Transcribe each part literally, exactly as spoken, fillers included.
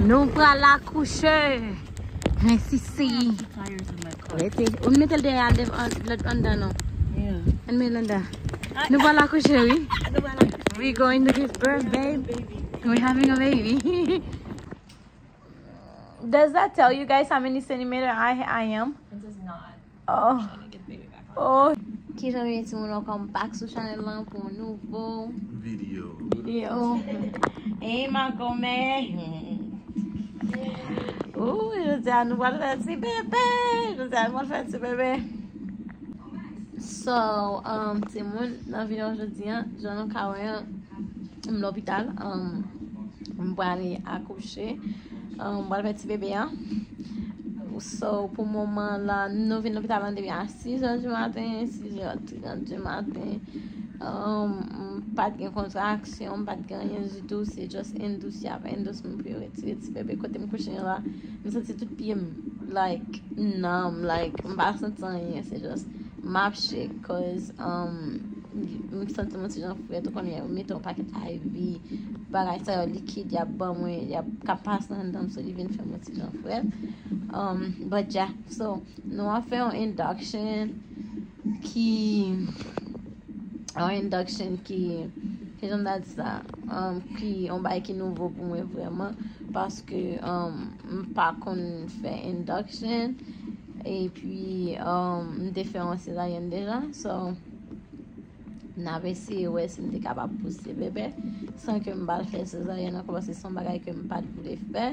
Nou pral akouche. Men si si. Rete. Ou mete l dèyè a, dev-, an, lòt anndan non. Ann met l anndan. Nou pral akouche, wi. We going to give birth, babe. We having a baby. Does that tell you guys how many centimeter I, I am? It does not. Oh. Trying to get the baby back on. Oh. Kijan nou ye timoun, welcome back sou chanèl lan pou yon nouvo Video. Video. Hey, ma comadre. Ooh, jodi a nou pral fè ti bebe. Jodi a nou pral fè ti bebe. So, um, timoun, nan videyo jodi a, jan nou ka wè an, m lopital, um, m prale akouche, um, m pral fè ti bebe an. So, pou moman la, nou vin lopital lan depi a sis è di maten, sis è trant di maten. Um, m pa t gen kontraksyon, m pa t gen anyen ditou, se just endous, y ap endous m pou yo retire ti bebe. Kote m kouche la, m santi tout pye m, like, nanm, like, m pa santi anyen, se just, m ap shake, cause, um, m santi m yon ti jan frèt, ou konnen, yo mete yon pakèt I V, bagay sa yo likid, y ap ban mwen, y ap, k ap pase anndan m, so li vin fè m yon ti jan frèt. Um, but yeah, so, nou ap fè yon induction ki, yon induction ki, ki jan m ta di sa, um, ki yon bagay ki nouvo pou mwen vrèman, paske, um, m pa konn fè induction, epi, um, m te fè yon sezaryèn deja, so, n ap eseye wè si m te kapab pouse bebe san ke m pa al fè sezaryèn ankò, paske se yon bagay ke m pa t vle fè.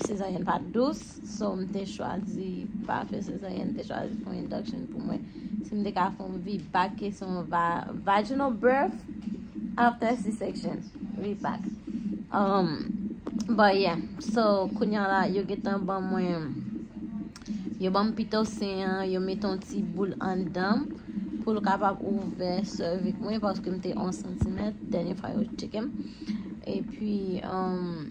Sezaryèn pa t dous, so m te chwazi pa fè sezaryèn, m te chwazi fè yon induction pou mwen. Si m te ka fè yon V-bac, ke se yon va-, vaginal birth after C-section, V-bac. Um, but yeah, so kounye a la, yo gentan ban mwen Yo ban m pitocin an, yo mete yon ti boul anndan m pou l kapab ouvè sèvik mwen, paske m te yon santimèt dènye fwa yo tcheke m. Epi, um,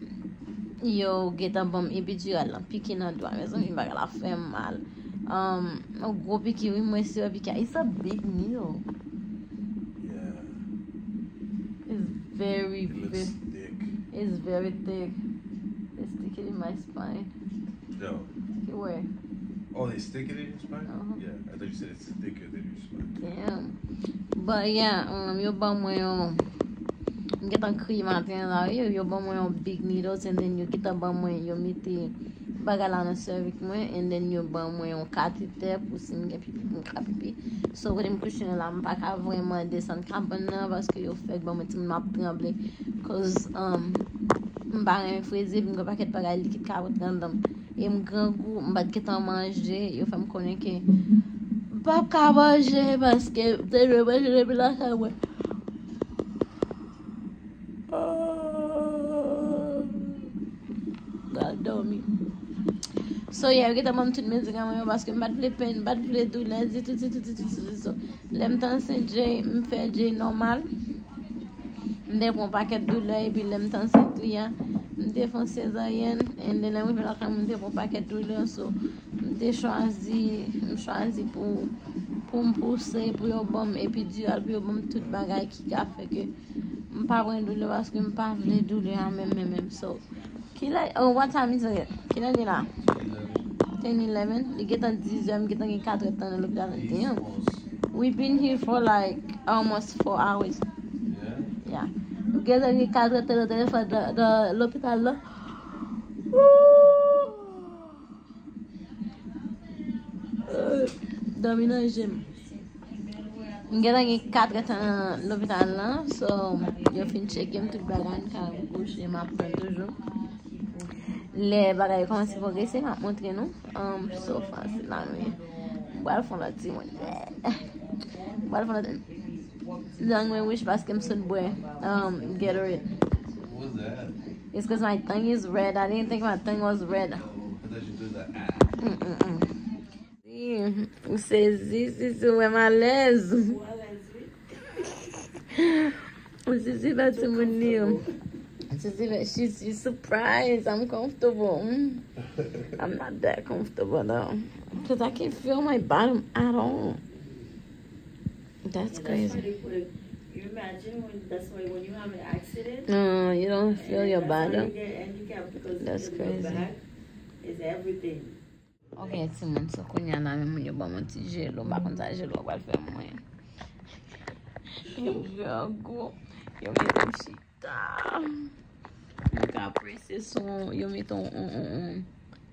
yo gentan ban m epidiral lan, piki nan dwa. Mezanmi, bagay la fè m mal. Um, yon gwo piki, wi, mwen si wè piki a. It's a big needle. Yeah. It's very, It looks ve- thick. It's very thick. It's thicker than my spine. No. Ki wè? Oh, they stick it in your spine? Uh-huh. Yeah, I thought you said it's thicker than your spine. Damn. But yeah, um, yo ban mwen yon, m gentan kriye maten an la, wi, yo ban mwen yon big needles, and then yo gentan ban mwen, yo mete bagay la nan sèvik mwen, and then yo ban mwen yon katetè pou si m gen pipi pou m ka pipi. So, kote m kouche la, m pa ka vrèman desann kabann nan, paske yo fèk ban mwen timoun, m ap tranble, cause, um, m pa renmen freze, epi m gen pakèt bagay likid k ap rantre anndan m. E m grangou, m pa t gentan manje, yo fè m konnen ke m p ap ka manje, paske m te dwe manje depi lakay mwen. Ah, m al dòmi. So, yeah, yo gentan ban m tout medikaman yo, paske m pa t vle pèn, m pa t vle doulè ditou, ditou, ditou, ditou, ditou. Lè m t ansent, Jay, m fè Jay nòmal. M te pran pakèt doulè, epi lè m t ansent li a, m te fè yon sezaryèn, and then lè m rive lakay mwen, m te pran pakèt doulè, so, m te chwazi, m chwazi pou, pou m pouse, pou yo ban m epidiral, pou yo ban m tout bagay ki ka fè ke m pa pran doulè, paske m pa vle doulè a menm, menm, menm. So, kilè, oh, what time is it? Kilè li la? Ten eleven? Li gentan dizè, m gentan gen katrè tan nan lopital la. Damn. We been here for, like, almost four hours. Yeah. M gentan gen katrè tan nan telefòn nan, nan lopital la. Woo! Dòmi nan je m. M gentan gen katrè tan nan lopital la, so, yo fin tcheke m, tout bagay, m ka kouche, m ap tann toujou. Lè bagay yo kòmanse pwogrese, m ap montre nou. Um, so far, se la nou ye. M pral fè yon lòt timoun. M pral fè yon lòt. Lang mwen wouj paske m sot bwè, um, Gatorade. What was that? It's 'cause my tongue is red. I didn't think my tongue was red. Oh, I thought you did that. Ah. Mm-mm-mm. Si, ou sezi, si, si, ou wè m alèz. Ou sezi fè timoun li yo. Sezi fè, she, she's surprised. I'm comfortable. Mm. I'm not that comfortable, though. 'Cause I can't feel my bottom at all. That's crazy. Imagine when that's why when you have an accident, No, you don't feel your that's why you bottom. Get handicap because That's you feel your crazy. Back is everything. Ok, timoun, so kounye a la menm yo ban mwen ti jelo, m pa konn sa jelo pral fè mwen. Yo gwo, yo mete m chita. Mwen ka prese sou, yo mete yon, yon, yon, yon,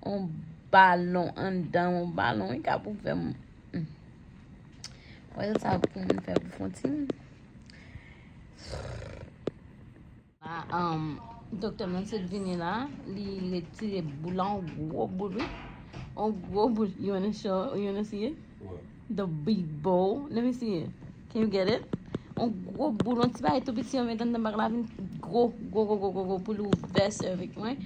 yon balon anndan, yon balon, wi, ka pou fè m. Hmm. Wè sa pou mwen fè pou fon timoun. La, um, doktè m nan sot vini la, li retire boul la, yon gwo boul, wi. Yon gwo boul. You wanna show, you wanna see it? What? The big bowl. Let me see it. Can you get it? Yon gwo boul, yon ti bagay tou piti, yo met anndan bak la, vin gwo, gwo, gwo, gwo, gwo, gwo, pou l ouvè sèvik mwen.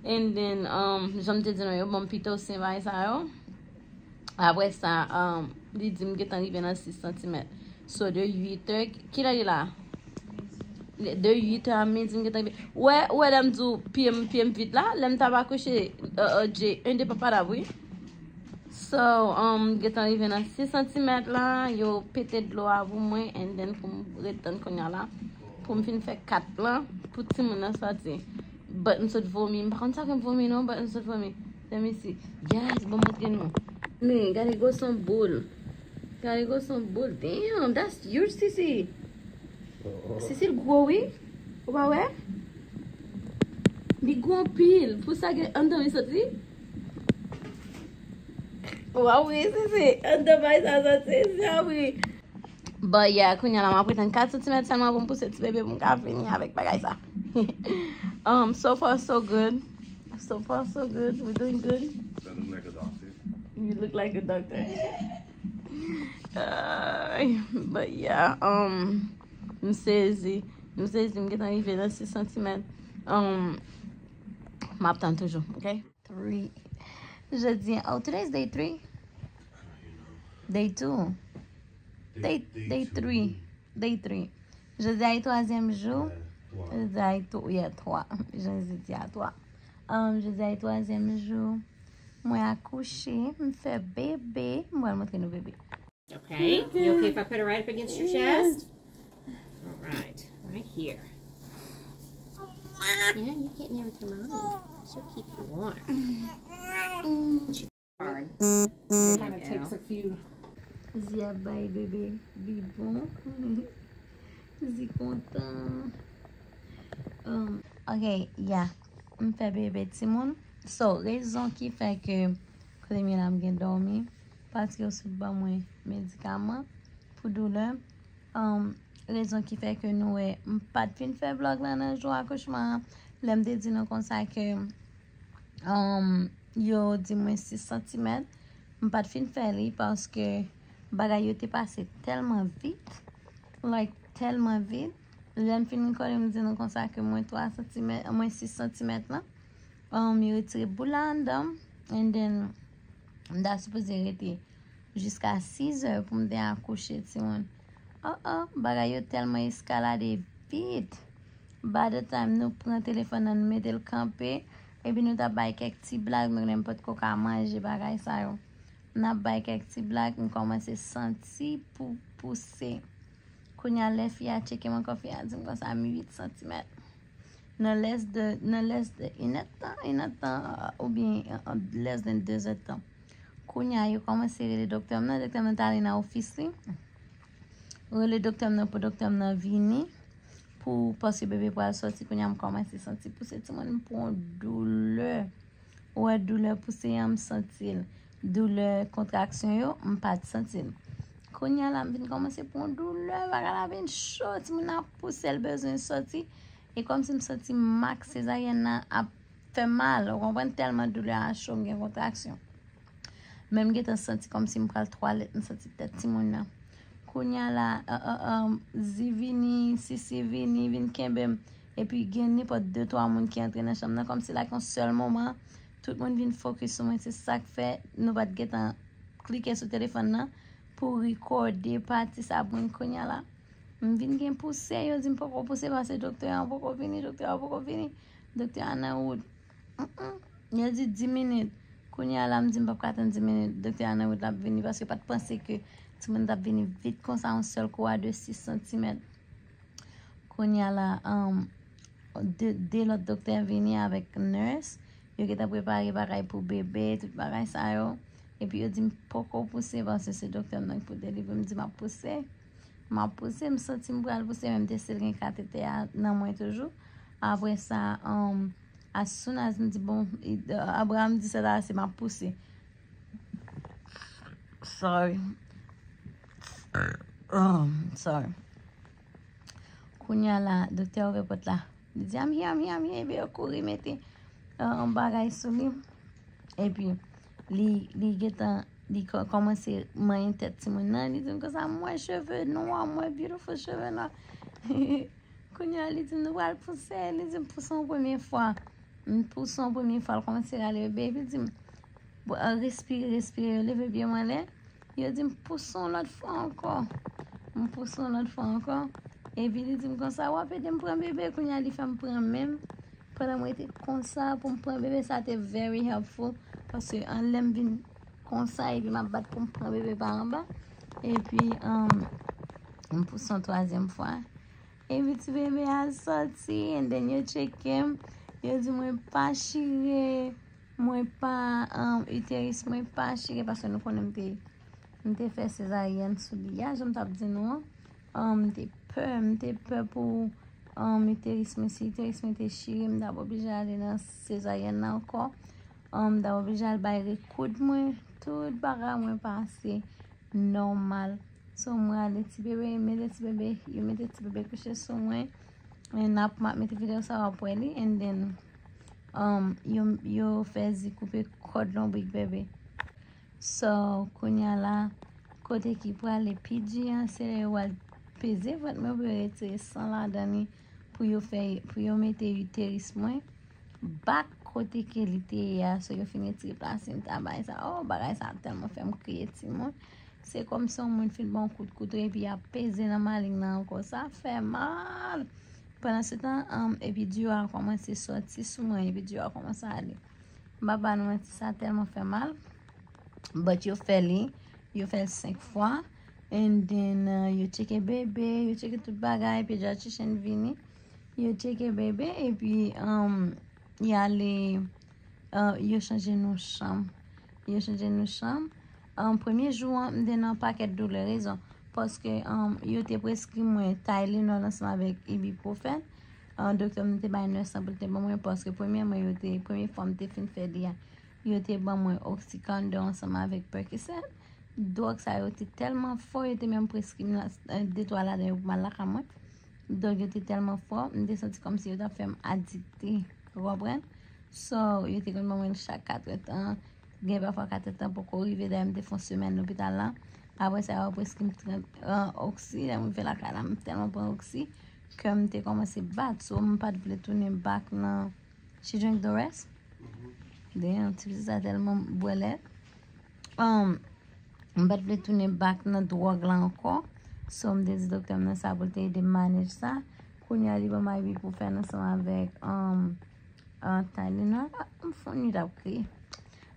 And then, um, jan m te di nou, yo ban m pito sen bagay sa yo. Apre sa, um, li di m gentan rive nan sis santimèt. So, de uit è, kilè li la? De uit è a midi, m gentan rive. Wè, wè, lè m di w pye m, pye m vit la, lè m t ap akouche, uh, uh, J, un de papa la, wi. So, um, gentan rive nan sis santimèt la, yo pete dlo a pou mwen, and then pou m ret tann kounye a la, pou m fin fè kat lan, pou timoun nan soti. But m sot vomi. M pa konn sa ke m vomi non, but m sot vomi. Let me see. Yes, bon, montre nou. Men, gade gwo son boul. Gade gwo son boul. Damn, that's huge, Sisi. Sisi l gwo, wi. Ou pa wè? Li gwo anpil. Pou sa gen anndan li soti. Waw, wi, Sisi. Anndan bay sa soti, sa, wi. But yeah, kounye a la, m ap retann kat santimèt sèlman pou m pouse ti bebe pou m ka vini avèk bagay sa. Um, so far, so good. So far, so good. We're doing good. That look like a doctor. You look like a doctor. Uh, but yeah, um, m sezi. M sezi, m gentan rive nan sis santimèt. Um, m ap tann toujou, ok? Three. Jodi, oh, today's day three? Day two. Day, day three. Day three. Jodi a e twazyèm jou. Jodi a e twa, yeah, twa. Jodi a twa. Um, jodi a e twazyèm jou. Mwen akouche, m fè bebe. M pral montre nou bebe. Okay. You okay if I put it right up against your chest? All right. Right here. Yeah, you get near to mommy. She'll keep you warm. Hard. There you Kind of go. Takes a few. Zi ap bay bebe bibon. Zi kontan. Um, ok, yeah. M fè bebe timoun. So, rezon ki fè ke kote m ye la m gen dòmi, paske yo sot ban mwen medikaman pou doulè. Um, rezon ki fè ke nou wè m pa t fin fè vlòg la nan jou akouchman an. Lè m te di nou konsa ke um, yo di mwen sis santimèt. M pa t fin fè li paske bagay yo te pase tèlman vit. Like, tèlman vit. Lè m fin rekòde, m di nou konsa ke mwen twa santimèt, mwen sis santimèt lan. Um, yo retire boul la anndan m. And then, m ta sipoze rete jiska sis è pou m te akouche, timoun. Oh, oh, bagay yo tèlman eskalade vit. By the time nou pran telefòn nan, nou mete l kanpe, epi nou t ap bay kèk ti blag, nou menm potko ka manje bagay sa yo. N ap bay kèk ti blag, m kòmanse santi pou pouse. Kounye a, lè fi a tcheke m ankò, fi a di m konsa m uit santimèt. Nan lès de, nan lès de inèdtan, inèdtan, oubyen lès de dezèdtan. Kounye a, yo kòmanse rele doktè m nan, doktè m nan t ale nan ofis li. Rele doktè m nan pou doktè m nan vini, pou, paske bebe pral sòti, kounye a m kòmanse santi pouse timoun, m pran doulè. Ou wè doulè pouse an, m santi l. Doulè kontraksyon yo, m pa t santi l. Kounye a la, m vin kòmanse pran doulè, bagay la vin cho, timoun nan ap pouse, l bezwen sòti. E kòmsi m santi mak sezaryèn nan ap fè mal, ou konprann, tèlman doulè a cho, m gen kontraksyon. Men m gentan santi kòmsi m pral twalèt, m santi tèt timoun nan. Kounye a la, uh, uh, uh, Zi vini, Sisi vini, vin kenbe m. Epi gen nenpòt de twa moun ki antre nan chanm nan. Kòmsi like yon sèl moman, tout moun vin fokis sou mwen. Se sa k fè nou pa t gentan klike sou telefòn nan pou rekòde pati sa pou mwen kounye a la. M vin gen pouse, yo di m poko pouse paske doktè an poko vini, doktè an poko vini. Doktè an nan wout. Mm, mm. Yo di dis minit. Kounye a la, m di m p ap ka tann dis minit. Doktè an nan wout, l ap vini paske yo pa t panse ke timoun t ap vini vit konsa yon sèl kou a de sis santimèt. Kounye a la, um, de, de lòt doktè vini avèk nurse. Yo gentan prepare bagay pou bebe, tout bagay sa yo. Epi yo di m poko pouse paske se doktè m nan ki pou delivre. M di m ap pouse. M ap pouse, m santi m pral pouse, men m te still gen katete a nan mwen toujou. Apre sa, um, as soon as m di bon, Abraham di se la se m ap pouse. Sorry. Um, sorry. Kounye a la, doktè a ouvè pòt la. Li di, "I'm here, I'm here, I'm here." Epi yo kouri mete yon bagay sou li. Epi li, li gentan, li kò- kòmanse manyen tèt timoun nan. Li di m konsa, "M wè cheve nwa, m wè beautiful cheve nwa." Kounye a, li di m, "Nou pral pouse." Li di m, "Pouse yon premye fwa." M pouse yon premye fwa, l kòmanse rale bebe. Epi li di m, "Respire, respire." Yo leve pye m anlè. Yo di m pouse yon lòt fwa ankò. M pouse yon lòt fwa ankò. Epi li di m konsa, "W ap ede m pran bebe." Kounye a li fè m pran men m. Pandan mwen te konsa pou m pran bebe, sa te very helpful. Paske an lè m vin konsa, epi m ap bat pou m pran bebe pa anba. Epi, um, m pouse yon twazyèm fwa. Epi ti bebe a sòti, and then yo tcheke m. Yo di mwen pa chire. Mwen pa, um, uterus mwen pa chire paske nou konnen m te, m te fè sezaryèn sou li a, jan m t ap di nou an. Um, m te pè, m te pè pou, um, uterus mwen, si uterus mwen te chire, m t ap oblije ale nan sezaryèn nan ankò. Um, m t ap oblije al bay rekoud mwen, tout bagay mwen pase nòmal. So, mwen ale ti bebe, mete ti bebe, yo mete ti bebe kouche sou mwen. And ap, m ap mete videyo sa, w ap wè li. And then, um, yo, yo fè zi koupe kòd lonbrik bebe. So, kounye a la, kote ki prale pi di an, se lè yo al peze vant mwen pou yo retire san ladan li, pou yo fè, pou yo mete uterus mwen bak kote ke li te ye a. So, yo fin retire plasenta bagay sa. Oh, bagay sa tèlman fè m kriye timoun. Se kòmsi yon moun fin ban yon kout kouto epi y ap peze nan maling nan ankò. Sa fè mal. Pandan se tan, um, epi diyo a kòmanse sòti sou mwen, epi diyo a kòmanse ale. M pa ba nou manti, sa tèlman fè mal. But yo fè li, yo fè l senk fwa. And then, uh, yo tcheke bebe, yo tcheke tout bagay, pediatrician vini. Yo tcheke bebe, epi, um, y ale, uh, yo chanje nou chanm. Yo chanje nou chanm. Um, premye jou an, m te nan pakèt doulè, rezon. Paske, um, yo te preskri mwen Tylenol ansanm avèk ibuprofen. Uh, doktè m te bay nèf san pou l te ban mwen, paske premyèman, yo te, premye fwa m te fin fè li a, yo te ban mwen Oxycodone ansanm avèk Percocet. Dwòg sa yo te tèlman fò, yo te menm preskri m la, eh, de twa ladan yo pou m al lakay mwen. Donk, yo te tèlman fò, m te santi kòmsi yo t ap fè m adikte. Ou konprann? So, yo te konn ban mwen l chak katrè tan. Gen pafwa katrè tan poko rive, dayè m te fè yon semèn lopital la. Apre sa, yo preskri m trant, eh, oxy. Lè m rive lakay la, m tèlman pran oxy ke m te kòmanse bat. So, m pa t vle tounen back nan She drank the rest. Damn, ti pitit sa tèlman bwè lèt. Um, m pa t vle tounen back nan dwòg la ankò. So, m te di doktè m nan sa pou l te ede m manage sa. Kounye a, li ban m ibuprofen ansanm avèk, um, uh, Tylenol. Ah, m fè yon nuit ap kriye.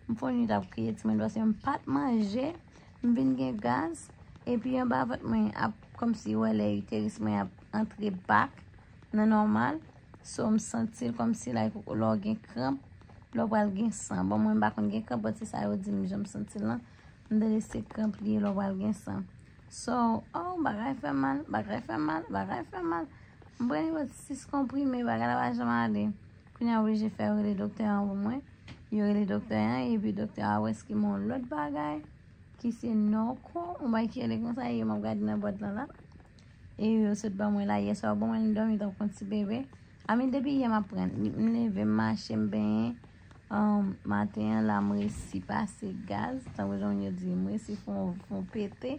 M fè yon nuit ap kriye, timoun, paske m pa t manje. M vin gen gaz. Epi anba vant mwen ap kòmsi wè lè uterus mwen ap antre back nan nòmal. So, m santi l kòmsi, like, lè w gen kranp, lè w pral gen san. Bon, mwen m pa konn gen kranp, but se sa yo di m, jan m santi l lan. M tande se kranp li ye lè w pral gen san. So, oh, bagay fè mal, bagay fè mal, bagay fè mal. M pran nenpòt sis konprime, bagay la pa janm ale. Kounye a, oblije fè yo rele doktè an pou mwen. Yo rele doktè an, epi doktè a wè si gen yon lòt bagay ki se Norco, yon bagay ki rele konsa, e yo m ap gade nan bwat lan la. E yo sot ban mwen la, yèswa yo ban mwen l, m dòmi tankou yon ti bebe. I mean, depi yè m ap pran l. M leve, m mache, m benyen. Um, maten an la, m resi pase gaz, tankou jan yo di, m resi fè yon, fè yon pete.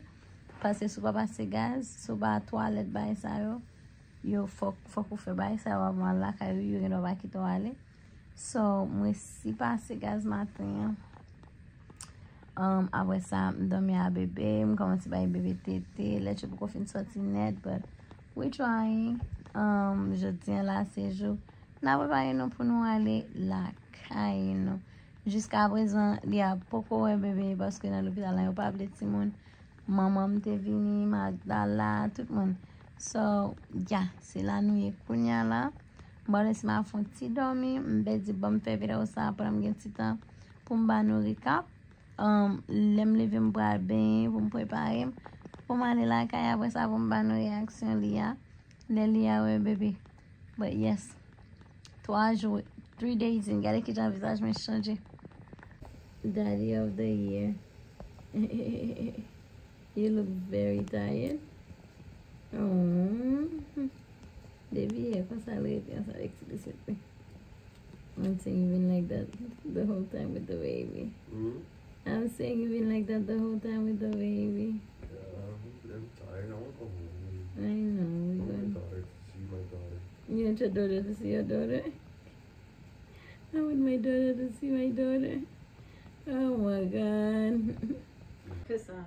Paske si w pa pase gaz, si w pa twalèt, bagay sa yo, yo fòk, fòk ou fè bagay sa yo avan w al lakay ou, yo gendwa pa kite w ale. So, m resi pase gaz maten an. Um, apre sa, m dòmi a bebe, m kòmanse bay bebe tete, lèt yo poko fin sòti nèt, but we trying. Um, jodi an la, se jou n ap prepare nou pou nou ale lakay nou. Jiska prezan, li a poko wè bebe, paske nan lopital la, yo pa vle timoun. Manman m te vini, Magdala, tout moun. So, yeah, se la nou ye kounya la. M pa konnen si m a fè yon ti dòmi, m pèdi ban m fè videyo sa pandan m gen ti tan pou m ba nou recap. Um, lè m leve m pral benyen pou m prepare m. Pou m ale lakay apre sa pou m ba nou reyaksyon li a. Lè li a wè bebe. But yes. Twa jou, three days in. Gade kijan vizaj mwen chanje. Daddy of the year. You look very tired. Oh. Depi yè konsa l rete ansanm avèk ti pitit li. I'm saying you've been like that the whole time with the baby. Hmm? I'm saying you've been like that the whole time with the baby. Yeah, I'm, I'm tired. I want to go home. I know. We I'm going tired to see my daughter. You want your daughter to see your daughter? I want my daughter to see my daughter. Oh my God. Kisa?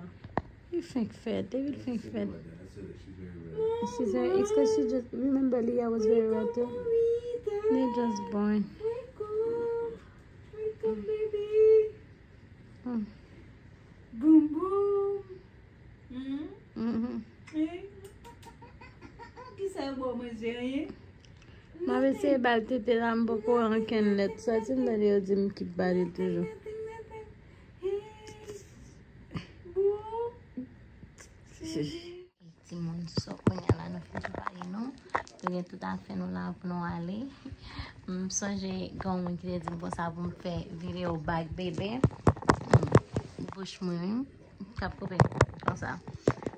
Li fenk fèt, David fenk fèt. She's very, it's 'cause she just, remember Leah was very red too. They just born. Wake up. Wake up, baby. Mm. Boom, boom. Hmm? Mm-hmm. Eh? Kisa yo ba w manje, anyen? M ap eseye ba l tete la, m poko ankenn lèt sòti, m tande yo di m kite ba li toujou. Timoun, so kounye a la, nou fin prepare nou. Nou gen tout afè nou la pou nou ale. M sonje gen yon moun ki te di m konsa pou m fè videyo bag bebe. Bouch mwen, wi. K ap koupe konsa.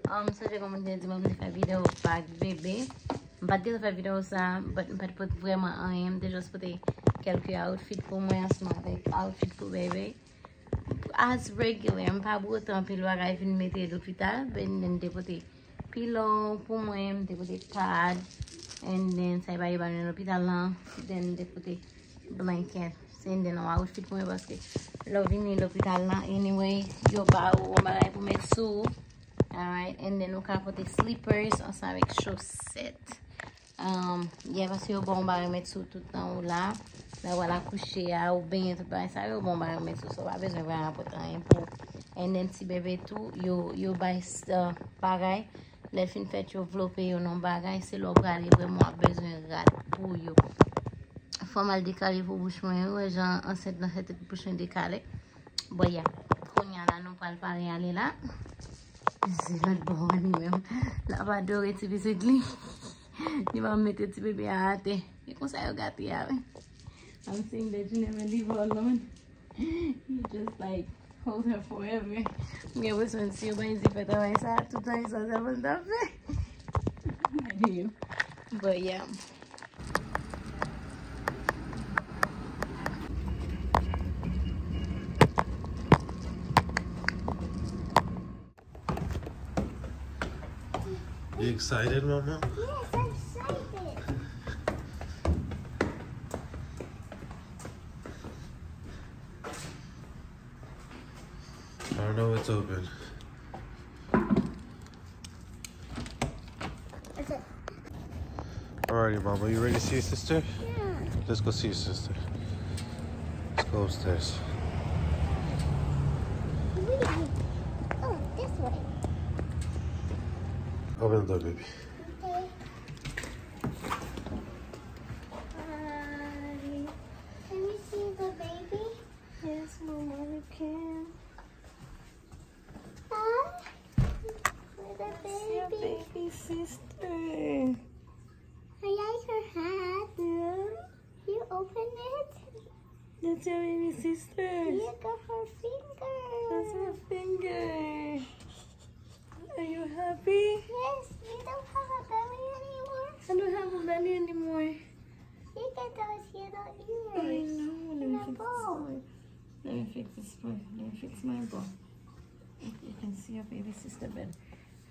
Um, m sonje gen moun ki te di mwen m te fè videyo bag bebe. M pa t gentan fè videyo sa, but m pa t pote vrèman anyen. M te just pote kèlke outfit pou mwen ansanm avèk outfit pou bebe. As regular, m pa pote anpil bagay vin mete lopital, but then m te pote pillow pou mwen, m te pote pad, and then sa yo ba yo ba nou lopital lan, then m te pote blanket. Se yon de nan outfit mwen paske lè w vini lopital la, anyway, yo ba ou yon bagay pou met sou ou. Alright, and then ou ka pote slippers ansanm avèk chosèt. Um, yeah, paske yo ba w yon bagay met sou tout tan ou la. Lè w al akouche a, ou benyen tout bagay sa, yo ba w yon bagay met sou, so w pa bezwen vrèman pote anyen pou ou. And then ti bebe tou, yo, yo bay s-, uh, bagay. Lè l fin fèt, yo vlope yo nan bagay, se lè w prale vrèman w ap bezwen rad pou yo. Fò m al dekale pou bouch mwen, wi, wè jan ansent nan fè tout bouch mwen dekale. Bon, yeah. Kounye a la, nou pral pare ale la. Se lòt bò a li menm. L ap adore ti pitit li. Li pa mete ti bebe a atè. E konsa yo gate a, wi. I'm seeing that you never leave her alone. You just, like, hold her forever. M gen enpresyon si yo bay Zifè travay sa, tout travay sa, se mwen t ap fè. Gade yo. But yeah. You excited, mama? Yes, I'm excited. I don't know what's open. Okay. Alrighty, mama, you ready to see your sister? Yeah. Let's go see your sister. Let's go upstairs. Wait. Oh, this way. Open the door, baby. Okay. Hi. Can we see the baby? Yes, mama, we can. Hi. With the baby. That's your baby sister. I like her hat. Yeah. You open it? That's your baby sister. Look at her finger. That's her finger. Are you happy? Yes, you don't have a belly anymore. I don't have a belly anymore. You can tell us your ears. I know. Let me fix this boy. Let me fix this boy. Let me fix my boy. You can see your baby sister better.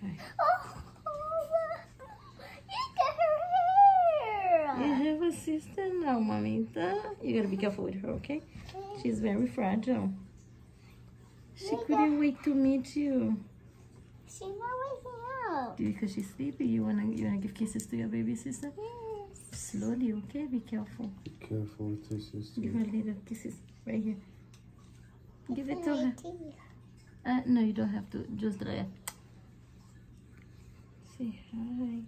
Hi. Oh, you got her hair. You have a sister now, mamita. You gotta be careful with her, okay? Okay. She's very fragile. She couldn't wait to meet you. She's not waking up. Because she's sleepy. You wanna, you wanna give kisses to your baby sister? Yes. Slowly, okay? Be careful. Be careful with your sister. Give her little kisses right here. Give it to her. Uh, no, you don't have to. Just there. Say hi.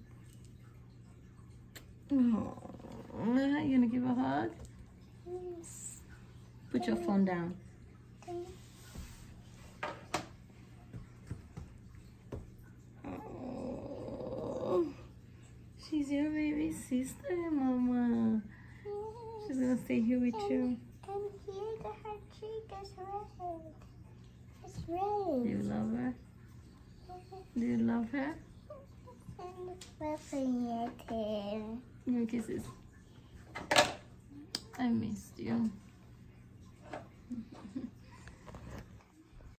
Oh, you gonna give a hug? Put your phone down. Oh, she's your baby sister, Mama. She's gonna stay here with you. And here the her cheek is red. It's red. Do you love her? Do you love her? I'm looking at him. Give me kisses. I missed you.